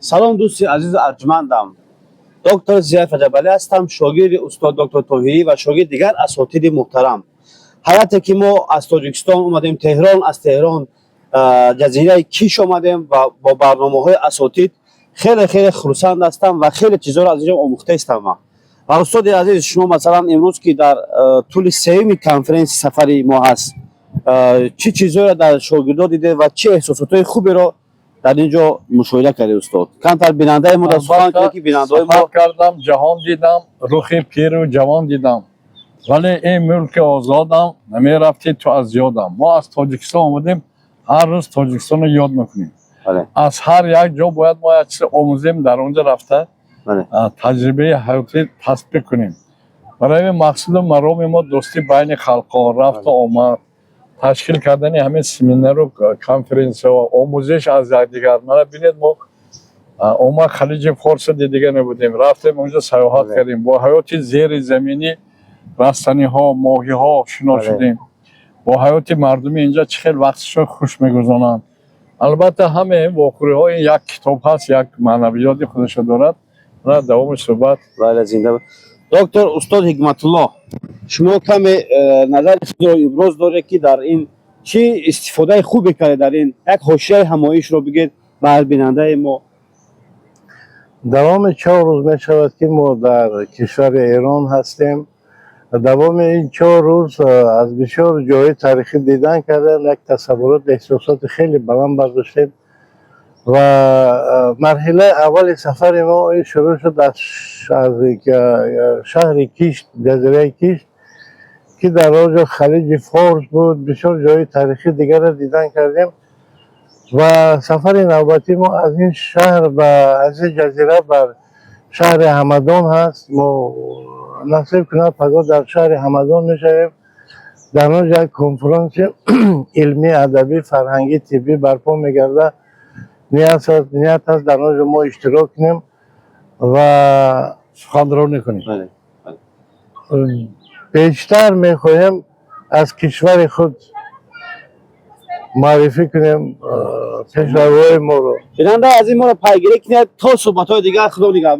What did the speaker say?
Салом, дӯсти азизу арҷмандам. Доктор Зиёев Раҷабалӣ ҳастам, шогирди устод доктор Тоҳирӣ ва шогирди дигар асотиди муҳтарам. Ҳайате ки мо аз Тоҷикистон омадем Теҳрон, аз Теҳрон ҷазираи Киш омадем ва бо барномаҳои асотид хеле хеле хурсанд ҳастам ва хеле чизҳоро аз инҷо омӯхта истам ман. Ва устоди азиз, шумо масалан имрӯз ки дар тӯли сеюми конференси сафари мо ҳаст, чӣ чизҳоеро дар шогирдо дидед ва чӣ эҳсосотҳои хуберо дар ин ҷо мушоҳида кардед, устод? Камтар бинандаи мо дар сухан кунед, ки бинандаҳои мо Сафар кардам, ҷаҳон дидам, рухи пиру ҷавон дидам, вале эй мулки озодам, намерафтӣ ту аз ёдам. Мо аз Тоҷикистон омадем, ҳар рӯз Тоҷикистонро ёд мекунем. Аз ҳар як ҷо бояд мо як чиз омӯзем, дар он ҷо рафта таҷрибаи ҳаётӣ татбиқ кунем. Барои ҳамин мақсаду мароми мо дӯстӣ байни халқҳо, рафту омад, ташкил кардани ҳамин семинару конференсияҳо, омӯзиш аз якдигар. Мана бинед, мо омад Халиҷи Форса дидига набудем, рафтем онҷо, саёҳат кардем, бо ҳаёти зери заминӣ, растаниҳо, моҳиҳо шинос шудем, бо ҳаёти мардуми инҷа, чӣ хел вақташро хуш мегузаронанд. Албатта, ҳамаи ин вохӯриҳо ин як китоб ҳаст, як маънавиёти худашро дорад. На давоми суҳбат. Бале, зинда. Доктор устод Ҳикматуллоҳ, шумо каме назари худро иброз доред, ки дар ин чӣ истифодаи хубе кардед, дар ин як ҳошияи ҳамоишро бигед ба ҳар бинандаи мо. Давоми 4 рӯз мешавад, ки мо дар кишвари Эрон ҳастем. Давоми ин 4 рӯз аз бисёр ҷойҳои таърихӣ дидан кардем, як тасаввурот, эҳсосоти хеле баланд бардоштем ва марҳилаи аввали сафари мо ин шурӯъ шуд аз шаҳри Кишт, ҷазираи Кишт, ки дар он ҷо Халиҷи Форс буд, бисёр ҷойҳои таърихӣ дигарро дидан кардем. Ва сафари навбатии мо аз ин шаҳр ба аз ин ҷазира бар шаҳри Ҳамадон ҳаст. Мо насиб кунад, пагоҳ дар шаҳри Ҳамадон мешавем. Дар он ҷо як конференси илмӣ, адабӣ, фарҳангӣ, тиббӣ барпо мегардад. Ният аст, дар он ҷо мо иштирок кунем ва суханронӣ кунем. Бештар мехоҳем аз кишвари худ муаррифӣ кунем пешравиҳои моро. Бинандаи азиз, моро пайгирӣ кунед то суҳбатҳои дигар. Худо нигаҳбон.